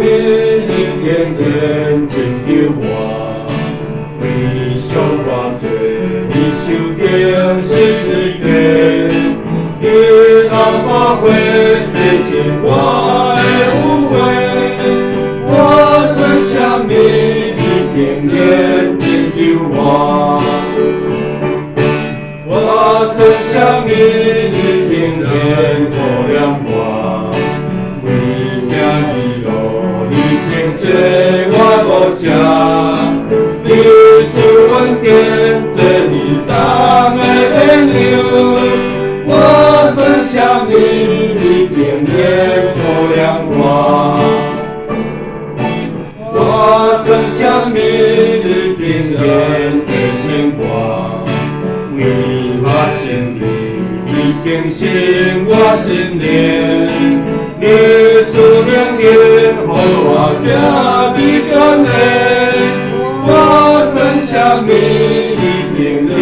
物你竟然拯救我？為償我罪，你受釘十字架，你流寶血洗淨我的污穢。我算啥物？你竟然拯救我？我算啥物？你竟然可憐我？為行義路，你定做我無食。你賜恩典對你當的朋友，我算啥物？你竟然可憐我？我算啥物？你竟然提醒我？為我稱義，你更新我心靈。你賜靈恩，予我行比較的。我算啥物？你竟然